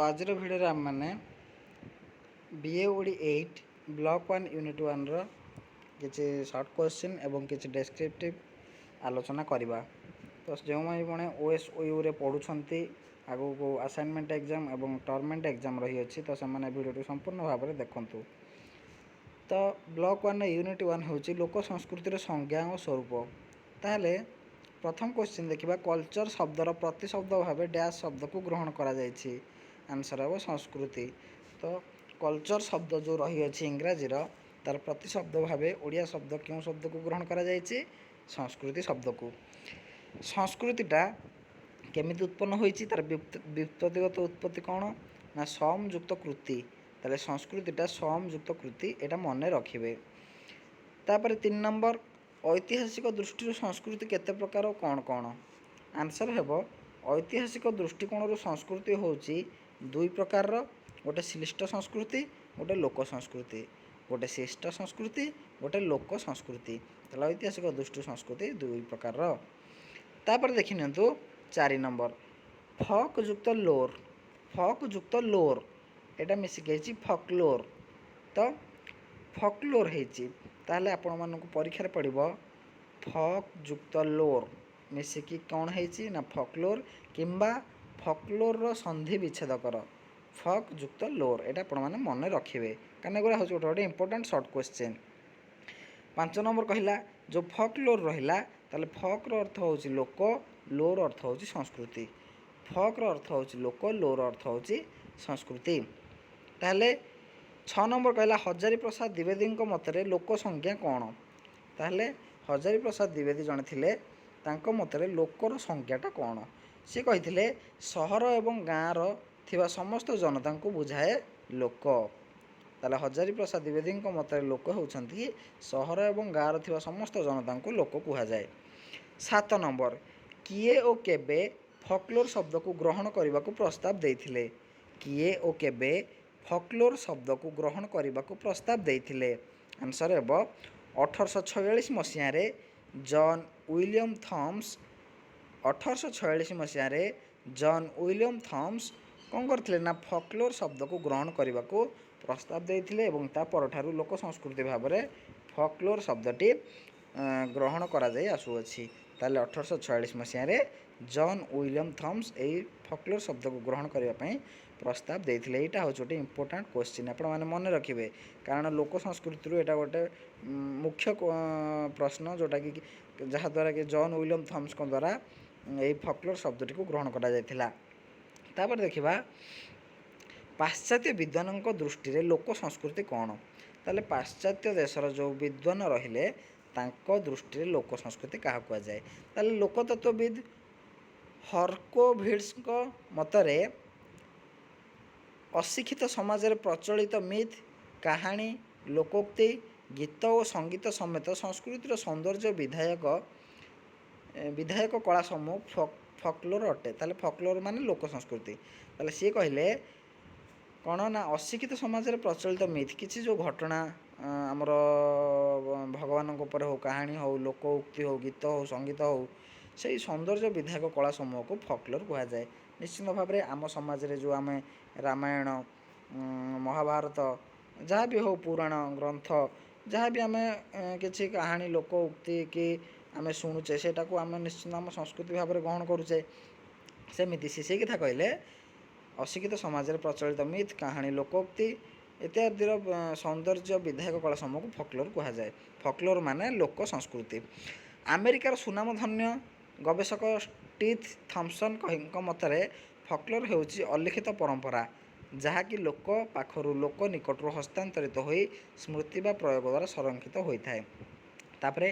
ଆଜିର ଭିଡ଼ିଓରେ ଆମେମାନେ ବି ଏ ଓଡ଼ି 8 ବ୍ଲକ୍ 1 ୟୁନିଟ୍ 1ର କିଛି ସର୍ଟ କ୍ୱେଶ୍ଚିନ୍ ଏବଂ କିଛି ଡେସ୍କ୍ରିପ୍ଟିଭ୍ ଆଲୋଚନା କରିବା। ତ ଯେଉଁମାନେ ମାନେ ଓଏସ୍ଓୟୁରେ ପଢ଼ୁଛନ୍ତି, ଆଗକୁ ଆସାଇନମେଣ୍ଟ ଏକ୍ଜାମ୍ ଏବଂ ଟର୍ମ ଏଣ୍ଡ ଏକ୍ଜାମ୍ ରହିଅଛି, ତ ସେମାନେ ଭିଡ଼ିଓଟି ସମ୍ପୂର୍ଣ୍ଣ ଭାବରେ ଦେଖନ୍ତୁ। ତ ବ୍ଲକ୍ 1 ୟୁନିଟ୍ 1 ହେଉଛି ଲୋକ ସଂସ୍କୃତିର ସଂଜ୍ଞା ଓ ସ୍ୱରୂପ। ତାହେଲେ ପ୍ରଥମ କ୍ୱେଶ୍ଚିନ୍ ଦେଖିବା। କଲଚର ଶବ୍ଦର ପ୍ରତିଶବ୍ଦ ଭାବେ ଡ୍ୟାସ୍ ଶବ୍ଦକୁ ଗ୍ରହଣ କରାଯାଇଛି। ଆନ୍ସର୍ ହେବ ସଂସ୍କୃତି। ତ କଲଚର ଶବ୍ଦ ଯେଉଁ ରହିଅଛି ଇଂରାଜୀର, ତାର ପ୍ରତିଶବ୍ଦ ଭାବେ ଓଡ଼ିଆ ଶବ୍ଦ କେଉଁ ଶବ୍ଦକୁ ଗ୍ରହଣ କରାଯାଇଛି? ସଂସ୍କୃତି ଶବ୍ଦକୁ। ସଂସ୍କୃତିଟା କେମିତି ଉତ୍ପନ୍ନ ହୋଇଛି? ତାର ବ୍ୟୁତ୍ପତ୍ତିଗତ ଉତ୍ପତ୍ତି କ'ଣ ନା ସମ୍ ଯୁକ୍ତ କୃତି। ତାହେଲେ ସଂସ୍କୃତିଟା ସମ୍ ଯୁକ୍ତ କୃତି, ଏଇଟା ମନେ ରଖିବେ। ତାପରେ 3 ନମ୍ବର, ଐତିହାସିକ ଦୃଷ୍ଟିରୁ ସଂସ୍କୃତି କେତେ ପ୍ରକାର ଓ କ'ଣ କ'ଣ? ଆନ୍ସର୍ ହେବ, ଐତିହାସିକ ଦୃଷ୍ଟିକୋଣରୁ ସଂସ୍କୃତି ହେଉଛି ଦୁଇ ପ୍ରକାରର, ଗୋଟେ ଶ୍ଲିଷ୍ଟ ସଂସ୍କୃତି, ଗୋଟେ ଲୋକ ସଂସ୍କୃତି। ଗୋଟେ ଶିଷ୍ଟ ସଂସ୍କୃତି, ଗୋଟେ ଲୋକ ସଂସ୍କୃତି। ତାହେଲେ ଐତିହାସିକ ଦୃଷ୍ଟିରୁ ସଂସ୍କୃତି ଦୁଇ ପ୍ରକାରର। ତାପରେ ଦେଖିନିଅନ୍ତୁ 4 ନମ୍ବର, ଫକ୍ ଯୁକ୍ତ ଲୋର୍, ଫକ୍ ଯୁକ୍ତ ଲୋର୍, ଏଇଟା ମିଶିକି ହେଇଛି ଫକ୍ଲୋର୍। ତ ଫକ୍ଲୋର୍ ହେଇଛି। ତାହେଲେ ଆପଣମାନଙ୍କୁ ପରୀକ୍ଷାରେ ପଡ଼ିବ, ଫକ୍ ଯୁକ୍ତ ଲୋର୍ ମିଶିକି କ'ଣ ହେଇଛି ନା ଫକ୍ଲୋର୍, କିମ୍ବା ଫକ୍ଲୋର୍ର ସନ୍ଧି ବିଚ୍ଛେଦ କର, ଫକ୍ ଯୁକ୍ତ ଲୋର୍। ଏଇଟା ଆପଣମାନେ ମନେ ରଖିବେ, କାରଣ ଏଗୁଡ଼ା ହେଉଛି ଗୋଟେ ଗୋଟେ ଇମ୍ପୋର୍ଟାଣ୍ଟ ସର୍ଟ କ୍ୱେଶ୍ଚିନ୍। 5 ନମ୍ବର କହିଲା ଯେଉଁ ଫକ୍ଲୋର୍ ରହିଲା, ତାହେଲେ ଫକ୍ର ଅର୍ଥ ହେଉଛି ଲୋକ, ଲୋର ଅର୍ଥ ହେଉଛି ସଂସ୍କୃତି। ଫକ୍ର ଅର୍ଥ ହେଉଛି ଲୋକ, ଲୋର ଅର୍ଥ ହେଉଛି ସଂସ୍କୃତି। ତାହେଲେ 6 ନମ୍ବର କହିଲା, ହଜାରୀ ପ୍ରସାଦ ଦ୍ୱିବେଦୀଙ୍କ ମତରେ ଲୋକ ସଂଜ୍ଞା କ'ଣ? ତାହେଲେ ହଜାରୀ ପ୍ରସାଦ ଦ୍ୱିବେଦୀ ଜଣେ ଥିଲେ, ତାଙ୍କ ମତରେ ଲୋକର ସଂଜ୍ଞାଟା କ'ଣ? ସେ କହିଥିଲେ, ସହର ଏବଂ ଗାଁର ଥିବା ସମସ୍ତ ଜନତାଙ୍କୁ ବୁଝାଏ ଲୋକ। ତାହେଲେ ହଜାରୀ ପ୍ରସାଦ ଦ୍ୱିବେଦୀଙ୍କ ମତରେ ଲୋକ ହେଉଛନ୍ତି ସହର ଏବଂ ଗାଁର ଥିବା ସମସ୍ତ ଜନତାଙ୍କୁ ଲୋକ କୁହାଯାଏ। 7 ନମ୍ବର, କିଏ ଓ କେବେ ଫକ୍ଲୋର୍ ଶବ୍ଦକୁ ଗ୍ରହଣ କରିବାକୁ ପ୍ରସ୍ତାବ ଦେଇଥିଲେ? କିଏ ଓ କେବେ ଫକ୍ଲୋର୍ ଶବ୍ଦକୁ ଗ୍ରହଣ କରିବାକୁ ପ୍ରସ୍ତାବ ଦେଇଥିଲେ? ଆନ୍ସର୍ ହେବ, 1846 ମସିହାରେ ଜନ୍ ୱିଲିୟମ୍ ଥମ୍ସ। 1846 ମସିହାରେ ଜନ୍ ୱିଲିୟମ୍ ଥମ୍ସ କ'ଣ କରିଥିଲେ ନା ଫକ୍ଲୋର୍ ଶବ୍ଦକୁ ଗ୍ରହଣ କରିବାକୁ ପ୍ରସ୍ତାବ ଦେଇଥିଲେ ଏବଂ ତା ପରଠାରୁ ଲୋକ ସଂସ୍କୃତି ଭାବରେ ଫକ୍ଲୋର୍ ଶବ୍ଦଟି ଗ୍ରହଣ କରାଯାଇ ଆସୁଅଛି। ତାହେଲେ 1846 ମସିହାରେ ଜନ୍ ୱିଲିୟମ୍ ଥମ୍ସ ଏଇ ଫକ୍ଲୋର୍ ଶବ୍ଦକୁ ଗ୍ରହଣ କରିବା ପାଇଁ ପ୍ରସ୍ତାବ ଦେଇଥିଲେ। ଏଇଟା ହେଉଛି ଗୋଟେ ଇମ୍ପୋର୍ଟାଣ୍ଟ କ୍ୱେଶ୍ଚିନ୍, ଆପଣମାନେ ମନେ ରଖିବେ, କାରଣ ଲୋକ ସଂସ୍କୃତିରୁ ଏଇଟା ଗୋଟେ ମୁଖ୍ୟ ପ୍ରଶ୍ନ, ଯେଉଁଟାକି ଯାହାଦ୍ୱାରା କି ଜନ୍ ୱିଲିୟମ୍ ଥମ୍ସଙ୍କ ଦ୍ୱାରା ଏଇ ଫକ୍ଲୋର୍ ଶବ୍ଦଟିକୁ ଗ୍ରହଣ କରାଯାଇଥିଲା। ତାପରେ ଦେଖିବା, ପାଶ୍ଚାତ୍ୟ ବିଦ୍ୱାନଙ୍କ ଦୃଷ୍ଟିରେ ଲୋକ ସଂସ୍କୃତି କ'ଣ? ତାହେଲେ ପାଶ୍ଚାତ୍ୟ ଦେଶର ଯେଉଁ ବିଦ୍ୱାନ ରହିଲେ, ତାଙ୍କ ଦୃଷ୍ଟିରେ ଲୋକ ସଂସ୍କୃତି କାହାକୁ କୁହାଯାଏ? ତାହେଲେ ଲୋକତତ୍ତ୍ୱବିଦ୍ ହର୍କୋଭିଟ୍ସଙ୍କ ମତରେ ଅଶିକ୍ଷିତ ସମାଜରେ ପ୍ରଚଳିତ ମିଥ୍, କାହାଣୀ, ଲୋକୋକ୍ତି, ଗୀତ ଓ ସଙ୍ଗୀତ ସମେତ ସଂସ୍କୃତିର ସୌନ୍ଦର୍ଯ୍ୟ ବିଧାୟକ କଳା ସମୂହ ଫକ୍ଲୋର୍ ଅଟେ। ତାହେଲେ ଫକ୍ଲୋର୍ ମାନେ ଲୋକ ସଂସ୍କୃତି। ତାହେଲେ ସିଏ କହିଲେ କ'ଣ ନା ଅଶିକ୍ଷିତ ସମାଜରେ ପ୍ରଚଳିତ ମିଥ୍, କିଛି ଯେଉଁ ଘଟଣା ଆମର ଭଗବାନଙ୍କ ଉପରେ ହେଉ, କାହାଣୀ ହେଉ, ଲୋକ ଉକ୍ତି ହେଉ, ଗୀତ ହେଉ, ସଙ୍ଗୀତ ହେଉ, ସେଇ ସୌନ୍ଦର୍ଯ୍ୟ ବିଧାୟକ କଳା ସମୂହକୁ ଫକ୍ଲୋର୍ କୁହାଯାଏ। ନିଶ୍ଚିତ ଭାବରେ ଆମ ସମାଜରେ ଯେଉଁ ଆମେ ରାମାୟଣ, ମହାଭାରତ, ଯାହା ବି ହେଉ, ପୁରାଣ ଗ୍ରନ୍ଥ, ଯାହା ବି ଆମେ କିଛି କାହାଣୀ, ଲୋକ ଉକ୍ତି କି ଆମେ ଶୁଣୁଛେ, ସେଇଟାକୁ ଆମେ ନିଶ୍ଚିନ୍ତ ଆମ ସଂସ୍କୃତି ଭାବରେ ଗ୍ରହଣ କରୁଛେ। ସେମିତି ସେ ସେଇ କଥା କହିଲେ, ଅଶିକ୍ଷିତ ସମାଜରେ ପ୍ରଚଳିତ ମିଥ୍, କାହାଣୀ, ଲୋକୋକ୍ତି ଇତ୍ୟାଦିର ସୌନ୍ଦର୍ଯ୍ୟ ବିଧାୟକ କଳା ସମୂହକୁ ଫକ୍ଲୋର୍ କୁହାଯାଏ। ଫକ୍ଲୋର୍ ମାନେ ଲୋକ ସଂସ୍କୃତି। ଆମେରିକାର ସୁନାମଧନ୍ୟ ଗବେଷକ ଷ୍ଟିଥ୍ ଥମ୍ସନ୍ଙ୍କ ମତରେ ଫକ୍ଲୋର୍ ହେଉଛି ଅଲିଖିତ ପରମ୍ପରା, ଯାହାକି ଲୋକ ପାଖରୁ ଲୋକ ନିକଟରୁ ହସ୍ତାନ୍ତରିତ ହୋଇ ସ୍ମୃତି ବା ପ୍ରୟୋଗ ଦ୍ୱାରା ସଂରକ୍ଷିତ ହୋଇଥାଏ। ତାପରେ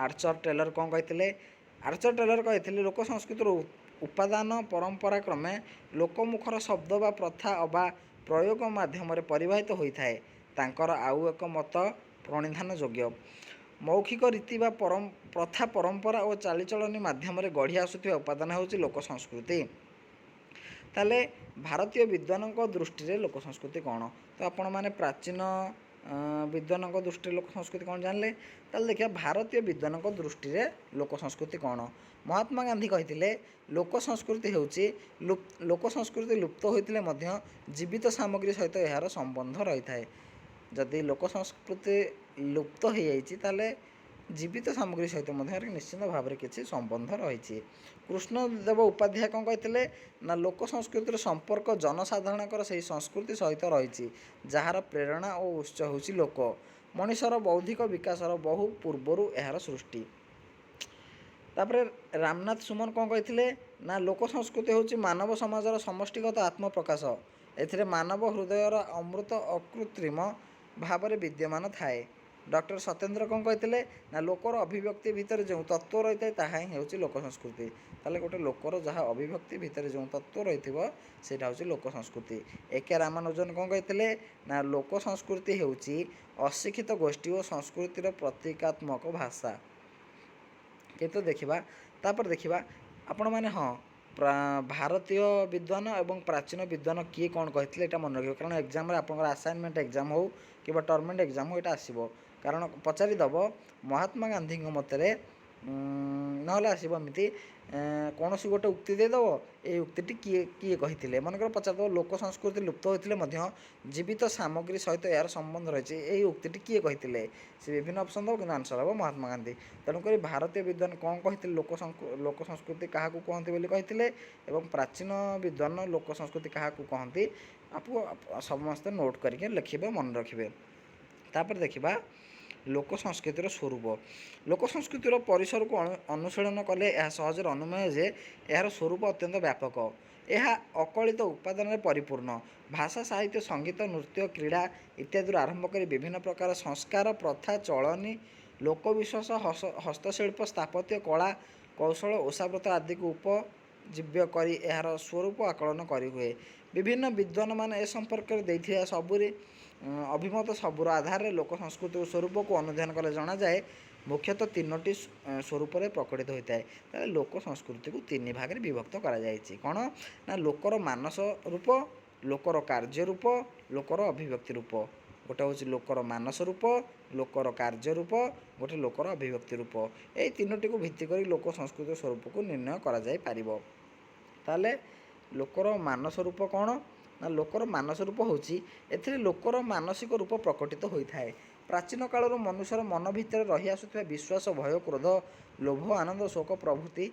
ଆର୍ଚର ଟେଲର କ'ଣ କହିଥିଲେ? ଆର୍ଚର ଟେଲର କହିଥିଲେ, ଲୋକ ସଂସ୍କୃତିର ଉପାଦାନ ପରମ୍ପରା କ୍ରମେ ଲୋକମୁଖର ଶବ୍ଦ ବା ପ୍ରଥା ଅବା ପ୍ରୟୋଗ ମାଧ୍ୟମରେ ପରିବାହିତ ହୋଇଥାଏ। ତାଙ୍କର ଆଉ ଏକ ମତ ପ୍ରଣିଧାନ ଯୋଗ୍ୟ। ମୌଖିକ ରୀତି ବା ପ୍ରଥା, ପରମ୍ପରା ଓ ଚାଲିଚଳନି ମାଧ୍ୟମରେ ଗଢ଼ି ଆସୁଥିବା ଉପାଦାନ ହେଉଛି ଲୋକ ସଂସ୍କୃତି। ତାହେଲେ ଭାରତୀୟ ବିଦ୍ୱାନଙ୍କ ଦୃଷ୍ଟିରେ ଲୋକ ସଂସ୍କୃତି କ'ଣ? ତ ଆପଣମାନେ ପ୍ରାଚୀନ ବିଦ୍ୱାନଙ୍କ ଦୃଷ୍ଟିରେ ଲୋକ ସଂସ୍କୃତି କ'ଣ ଜାଣିଲେ। ତାହେଲେ ଦେଖିବା ଭାରତୀୟ ବିଦ୍ୱାନଙ୍କ ଦୃଷ୍ଟିରେ ଲୋକ ସଂସ୍କୃତି କ'ଣ। ମହାତ୍ମା ଗାନ୍ଧୀ କହିଥିଲେ, ଲୋକ ସଂସ୍କୃତି ହେଉଛି, ଲୋକ ସଂସ୍କୃତି ଲୁପ୍ତ ହୋଇଥିଲେ ମଧ୍ୟ ଜୀବିତ ସାମଗ୍ରୀ ସହିତ ଏହାର ସମ୍ବନ୍ଧ ରହିଥାଏ। ଯଦି ଲୋକ ସଂସ୍କୃତି ଲୁପ୍ତ ହୋଇଯାଇଛି, ତାହେଲେ ଜୀବିତ ସାମଗ୍ରୀ ସହିତ ମଧ୍ୟ ଏହାର ନିଶ୍ଚିତ ଭାବରେ କିଛି ସମ୍ବନ୍ଧ ରହିଛି। କୃଷ୍ଣଦେବ ଉପାଧ୍ୟାୟ କ'ଣ କହିଥିଲେ ନା, ଲୋକ ସଂସ୍କୃତିର ସମ୍ପର୍କ ଜନସାଧାରଣଙ୍କର ସେହି ସଂସ୍କୃତି ସହିତ ରହିଛି, ଯାହାର ପ୍ରେରଣା ଓ ଉତ୍ସ ହେଉଛି ଲୋକ। ମଣିଷର ବୌଦ୍ଧିକ ବିକାଶର ବହୁ ପୂର୍ବରୁ ଏହାର ସୃଷ୍ଟି। ତାପରେ ରାମନାଥ ସୁମନ କ'ଣ କହିଥିଲେ ନା, ଲୋକ ସଂସ୍କୃତି ହେଉଛି ମାନବ ସମାଜର ସମଷ୍ଟିଗତ ଆତ୍ମପ୍ରକାଶ। ଏଥିରେ ମାନବ ହୃଦୟର ଅମୃତ ଅକୃତ୍ରିମ ଭାବରେ ବିଦ୍ୟମାନ ଥାଏ। ଡକ୍ଟର ସତ୍ୟେନ୍ଦ୍ର କ'ଣ କହିଥିଲେ ନା, ଲୋକର ଅଭିବ୍ୟକ୍ତି ଭିତରେ ଯେଉଁ ତତ୍ତ୍ୱ ରହିଥାଏ, ତାହା ହିଁ ହେଉଛି ଲୋକ ସଂସ୍କୃତି। ତାହେଲେ ଗୋଟେ ଲୋକର ଯାହା ଅଭିବ୍ୟକ୍ତି ଭିତରେ ଯେଉଁ ତତ୍ତ୍ୱ ରହିଥିବ, ସେଇଟା ହେଉଛି ଲୋକ ସଂସ୍କୃତି। ଏ କେ ରାମାନୁଜନ କ'ଣ କହିଥିଲେ ନା, ଲୋକ ସଂସ୍କୃତି ହେଉଛି ଅଶିକ୍ଷିତ ଗୋଷ୍ଠୀ ଓ ସଂସ୍କୃତିର ପ୍ରତୀକାତ୍ମକ ଭାଷା। କିନ୍ତୁ ଦେଖିବା, ତାପରେ ଦେଖିବା ଆପଣମାନେ, ହଁ, ଭାରତୀୟ ବିଦ୍ୱାନ ଏବଂ ପ୍ରାଚୀନ ବିଦ୍ୱାନ କିଏ କ'ଣ କହିଥିଲେ, ଏଇଟା ମନେ ରଖିବେ। କାରଣ ଏକ୍ଜାମ୍ରେ ଆପଣଙ୍କର ଆସାଇନମେଣ୍ଟ ଏକ୍ଜାମ୍ ହେଉ କିମ୍ବା ଟର୍ମ ଏକ୍ଜାମ୍ ହେଉ, ଏଇଟା ଆସିବ। କାରଣ ପଚାରିଦେବ ମହାତ୍ମା ଗାନ୍ଧୀଙ୍କ ମତରେ, ନହେଲେ ଆସିବ ଏମିତି କୌଣସି ଗୋଟେ ଉକ୍ତି ଦେଇଦେବ, ଏଇ ଉକ୍ତିଟି କିଏ କିଏ କହିଥିଲେ। ମନେକର ପଚାରିଦେବ, ଲୋକ ସଂସ୍କୃତି ଲୁପ୍ତ ହୋଇଥିଲେ ମଧ୍ୟ ଜୀବିତ ସାମଗ୍ରୀ ସହିତ ଏହାର ସମ୍ବନ୍ଧ ରହିଛି, ଏଇ ଉକ୍ତିଟି କିଏ କହିଥିଲେ? ସେ ବିଭିନ୍ନ ଅପସନ୍ ଦେବ, କିନ୍ତୁ ଆନ୍ସର୍ ହେବ ମହାତ୍ମା ଗାନ୍ଧୀ। ତେଣୁକରି ଭାରତୀୟ ବିଦ୍ୱାନ କ'ଣ କହିଥିଲେ, ଲୋକ ସଂସ୍କୃତି କାହାକୁ କୁହନ୍ତି ବୋଲି କହିଥିଲେ, ଏବଂ ପ୍ରାଚୀନ ବିଦ୍ୱାନ ଲୋକ ସଂସ୍କୃତି କାହାକୁ କହନ୍ତି, ଆପଣ ସମସ୍ତେ ନୋଟ୍ କରିକି ଲେଖିବେ, ମନେ ରଖିବେ। ତାପରେ ଦେଖିବା ଲୋକ ସଂସ୍କୃତିର ସ୍ୱରୂପ। ଲୋକ ସଂସ୍କୃତିର ପରିସରକୁ ଅନୁଶୀଳନ କଲେ ଏହା ସହଜରେ ଅନୁମେୟ ଯେ ଏହାର ସ୍ୱରୂପ ଅତ୍ୟନ୍ତ ବ୍ୟାପକ। ଏହା ଅକଳିତ ଉପାଦାନରେ ପରିପୂର୍ଣ୍ଣ। ଭାଷା, ସାହିତ୍ୟ, ସଙ୍ଗୀତ, ନୃତ୍ୟ, କ୍ରୀଡ଼ା ଇତ୍ୟାଦିରୁ ଆରମ୍ଭ କରି ବିଭିନ୍ନ ପ୍ରକାର ସଂସ୍କାର, ପ୍ରଥା, ଚଳନି, ଲୋକବିଶ୍ୱାସ, ହସ୍ତଶିଳ୍ପ, ସ୍ଥାପତ୍ୟ, କଳା କୌଶଳ, ଓଷାବ୍ରତ ଆଦିକୁ ଉପଜୀବ୍ୟ କରି ଏହାର ସ୍ୱରୂପ ଆକଳନ କରିହୁଏ। ବିଭିନ୍ନ ବିଦ୍ୱାନମାନେ ଏ ସମ୍ପର୍କରେ ଦେଇଥିବା ସବୁରି ଅଭିମତ ସବୁର ଆଧାରରେ ଲୋକ ସଂସ୍କୃତିର ସ୍ୱରୂପକୁ ଅନୁଧ୍ୟାନ କଲେ ଜଣାଯାଏ, ମୁଖ୍ୟତଃ ତିନୋଟି ସ୍ୱରୂପରେ ପ୍ରକଟିତ ହୋଇଥାଏ। ତାହେଲେ ଲୋକ ସଂସ୍କୃତିକୁ ତିନି ଭାଗରେ ବିଭକ୍ତ କରାଯାଇଛି। କ'ଣ ନା, ଲୋକର ମାନସ ରୂପ, ଲୋକର କାର୍ଯ୍ୟ ରୂପ, ଲୋକର ଅଭିବ୍ୟକ୍ତି ରୂପ। ଗୋଟେ ହେଉଛି ଲୋକର ମାନସ ରୂପ, ଲୋକର କାର୍ଯ୍ୟ ରୂପ, ଗୋଟେ ଲୋକର ଅଭିବ୍ୟକ୍ତି ରୂପ। ଏଇ ତିନୋଟିକୁ ଭିତ୍ତି କରି ଲୋକ ସଂସ୍କୃତିର ସ୍ୱରୂପକୁ ନିର୍ଣ୍ଣୟ କରାଯାଇପାରିବ। ତାହେଲେ ଲୋକର ମାନସ ରୂପ କ'ଣ ନା, ଲୋକର ମାନସ ରୂପ ହେଉଛି, ଏଥିରେ ଲୋକର ମାନସିକ ରୂପ ପ୍ରକଟିତ ହୋଇଥାଏ। ପ୍ରାଚୀନ କାଳରୁ ମନୁଷ୍ୟର ମନ ଭିତରେ ରହି ଆସୁଥିବା ବିଶ୍ୱାସ, ଭୟ, କ୍ରୋଧ, ଲୋଭ, ଆନନ୍ଦ, ଶୋକ ପ୍ରଭୃତି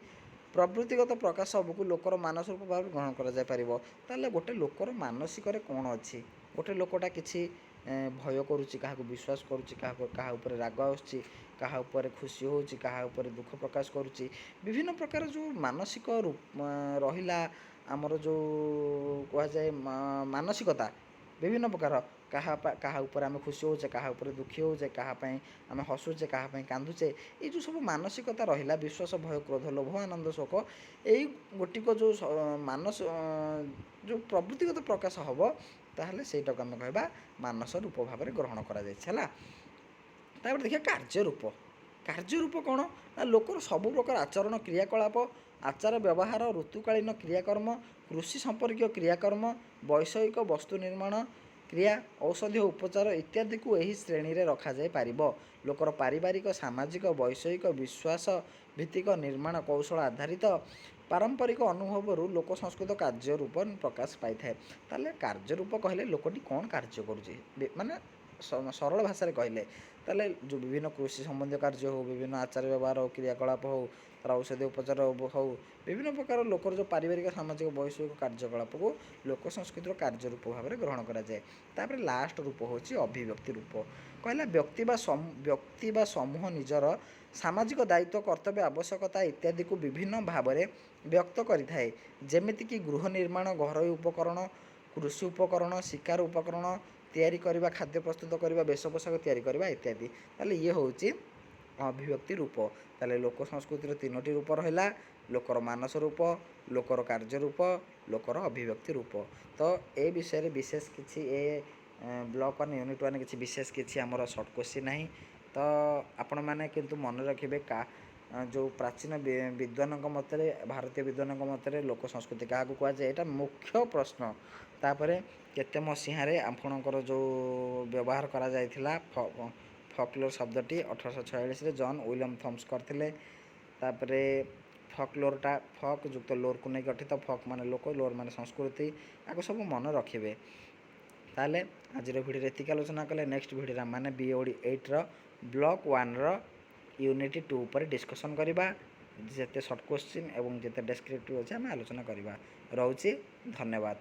ପ୍ରବୃତ୍ତିଗତ ପ୍ରକାଶ ସବୁକୁ ଲୋକର ମାନସ ରୂପ ଭାବେ ଗ୍ରହଣ କରାଯାଇପାରିବ। ତାହେଲେ ଗୋଟେ ଲୋକର ମାନସିକରେ କ'ଣ ଅଛି? ଗୋଟେ ଲୋକଟା କିଛି ଭୟ କରୁଛି, କାହାକୁ ବିଶ୍ୱାସ କରୁଛି, କାହାକୁ କାହା ଉପରେ ରାଗ ଆସୁଛି, କାହା ଉପରେ ଖୁସି ହେଉଛି, କାହା ଉପରେ ଦୁଃଖ ପ୍ରକାଶ କରୁଛି, ବିଭିନ୍ନ ପ୍ରକାର ଯେଉଁ ମାନସିକ ରହିଲା, ଆମର ଯେଉଁ କୁହାଯାଏ ମାନସିକତା ବିଭିନ୍ନ ପ୍ରକାର, କାହା କାହା ଉପରେ ଆମେ ଖୁସି ହେଉଛେ, କାହା ଉପରେ ଦୁଃଖୀ ହେଉଛେ, କାହା ପାଇଁ ଆମେ ହସୁଛେ, କାହା ପାଇଁ କାନ୍ଦୁଛେ, ଏଇ ଯେଉଁ ସବୁ ମାନସିକତା ରହିଲା, ବିଶ୍ୱାସ, ଭୟ, କ୍ରୋଧ, ଲୋଭ, ଆନନ୍ଦ, ଶୋକ, ଏଇ ଗୋଟିକ ଯେଉଁ ମାନସ ଯେଉଁ ପ୍ରବୃତ୍ତିଗତ ପ୍ରକାଶ ହେବ, ତାହେଲେ ସେଇଟାକୁ ଆମେ କହିବା ମାନସ ରୂପ ଭାବରେ ଗ୍ରହଣ କରାଯାଇଛି। ହେଲା। ତାପରେ ଦେଖିବା କାର୍ଯ୍ୟ ରୂପ। କାର୍ଯ୍ୟ ରୂପ କ'ଣ ନା, ଲୋକର ସବୁ ପ୍ରକାର ଆଚରଣ, କ୍ରିୟାକଳାପ, ଆଚାର ବ୍ୟବହାର, ଋତୁକାଳୀନ କ୍ରିୟାକର୍ମ, କୃଷି ସମ୍ପର୍କୀୟ କ୍ରିୟାକର୍ମ, ବୈଷୟିକ ବସ୍ତୁ ନିର୍ମାଣ କ୍ରିୟା, ଔଷଧୀୟ ଉପଚାର ଇତ୍ୟାଦିକୁ ଏହି ଶ୍ରେଣୀରେ ରଖାଯାଇପାରିବ। ଲୋକର ପାରିବାରିକ, ସାମାଜିକ, ବୈଷୟିକ, ବିଶ୍ୱାସ ଭିତ୍ତିକ ନିର୍ମାଣ କୌଶଳ ଆଧାରିତ ପାରମ୍ପରିକ ଅନୁଭବରୁ ଲୋକ ସଂସ୍କୃତ କାର୍ଯ୍ୟ ରୂପ ପ୍ରକାଶ ପାଇଥାଏ। ତାହେଲେ କାର୍ଯ୍ୟ ରୂପ କହିଲେ ଲୋକଟି କ'ଣ କାର୍ଯ୍ୟ କରୁଛି, ମାନେ ସରଳ ଭାଷାରେ କହିଲେ, ତାହେଲେ ଯେଉଁ ବିଭିନ୍ନ କୃଷି ସମ୍ବନ୍ଧୀୟ କାର୍ଯ୍ୟ ହେଉ, ବିଭିନ୍ନ ଆଚାର ବ୍ୟବହାର ହେଉ, କ୍ରିୟାକଳାପ ହେଉ, ତାର ଔଷଧୀୟ ଉପଚାର ହେଉ, ବିଭିନ୍ନ ପ୍ରକାର ଲୋକର ଯେଉଁ ପାରିବାରିକ, ସାମାଜିକ, ବୈଷୟିକ କାର୍ଯ୍ୟକଳାପକୁ ଲୋକ ସଂସ୍କୃତିର କାର୍ଯ୍ୟ ରୂପ ଭାବରେ ଗ୍ରହଣ କରାଯାଏ। ତାପରେ ଲାଷ୍ଟ ରୂପ ହେଉଛି ଅଭିବ୍ୟକ୍ତି ରୂପ। କହିଲା ବ୍ୟକ୍ତି ବା ସମୂହ ନିଜର ସାମାଜିକ ଦାୟିତ୍ୱ, କର୍ତ୍ତବ୍ୟ, ଆବଶ୍ୟକତା ଇତ୍ୟାଦିକୁ ବିଭିନ୍ନ ଭାବରେ ବ୍ୟକ୍ତ କରିଥାଏ। ଯେମିତିକି ଗୃହ ନିର୍ମାଣ, ଘରୋଇ ଉପକରଣ, କୃଷି ଉପକରଣ, ଶିକାର ଉପକରଣ ତିଆରି କରିବା, ଖାଦ୍ୟ ପ୍ରସ୍ତୁତ କରିବା, ବେଶ ପୋଷାକ ତିଆରି କରିବା ଇତ୍ୟାଦି। ତାହେଲେ ଇଏ ହେଉଛି ଅଭିବ୍ୟକ୍ତି ରୂପ। ତାହେଲେ ଲୋକ ସଂସ୍କୃତିର ତିନୋଟି ରୂପ ରହିଲା: ଲୋକର ମାନସ ରୂପ, ଲୋକର କାର୍ଯ୍ୟ ରୂପ, ଲୋକର ଅଭିବ୍ୟକ୍ତି ରୂପ। ତ ଏ ବିଷୟରେ ବିଶେଷ କିଛି ଏ ବ୍ଲକ୍ 1, ୟୁନିଟ୍ 1 କିଛି ବିଶେଷ କିଛି ଆମର ସର୍ଟ କୋଶ୍ଚିନ୍ ନାହିଁ। ତ ଆପଣମାନେ କିନ୍ତୁ ମନେ ରଖିବେ କା ଯେଉଁ ପ୍ରାଚୀନ ବିଦ୍ୱାନଙ୍କ ମତରେ, ଭାରତୀୟ ବିଦ୍ୱାନଙ୍କ ମତରେ ଲୋକ ସଂସ୍କୃତି କାହାକୁ କୁହାଯାଏ? ଏଇଟା ମୁଖ୍ୟ ପ୍ରଶ୍ନ। ତାପରେ କେତେ ମସିହାରେ ଆପଣଙ୍କର ଯେଉଁ ବ୍ୟବହାର କରାଯାଇଥିଲା ଫକ୍ଲୋର ଶବ୍ଦଟି? 1846ରେ ଜନ୍ ୱିଲିୟମ୍ ଥମ୍ସ କରିଥିଲେ। ତାପରେ ଫକ୍ଲୋରଟା ଫକ୍ ଯୁକ୍ତ ଲୋରକୁ ନେଇ ଗଠିତ। ଫକ୍ ମାନେ ଲୋକ, ଲୋର ମାନେ ସଂସ୍କୃତି। ଆକୁ ସବୁ ମନେ ରଖିବେ। ତାହେଲେ ଆଜିର ଭିଡ଼ିଓରେ ଏତିକି ଆଲୋଚନା କଲେ। ନେକ୍ସଟ ଭିଡ଼ିଓରେ ଆମମାନେ ବି ଓ ଡ଼ି 8ର ବ୍ଲକ୍ 1ର ୟୁନିଟ୍ 2 ଉପରେ ଡିସ୍କସନ୍ କରିବା। ଯେତେ ସର୍ଟ କୋଶ୍ଚିନ୍ ଏବଂ ଯେତେ ଡେସ୍କ୍ରିପ୍ଟିଭ୍ ଅଛି, ଆମେ ଆଲୋଚନା କରିବା। ରହୁଛି, ଧନ୍ୟବାଦ।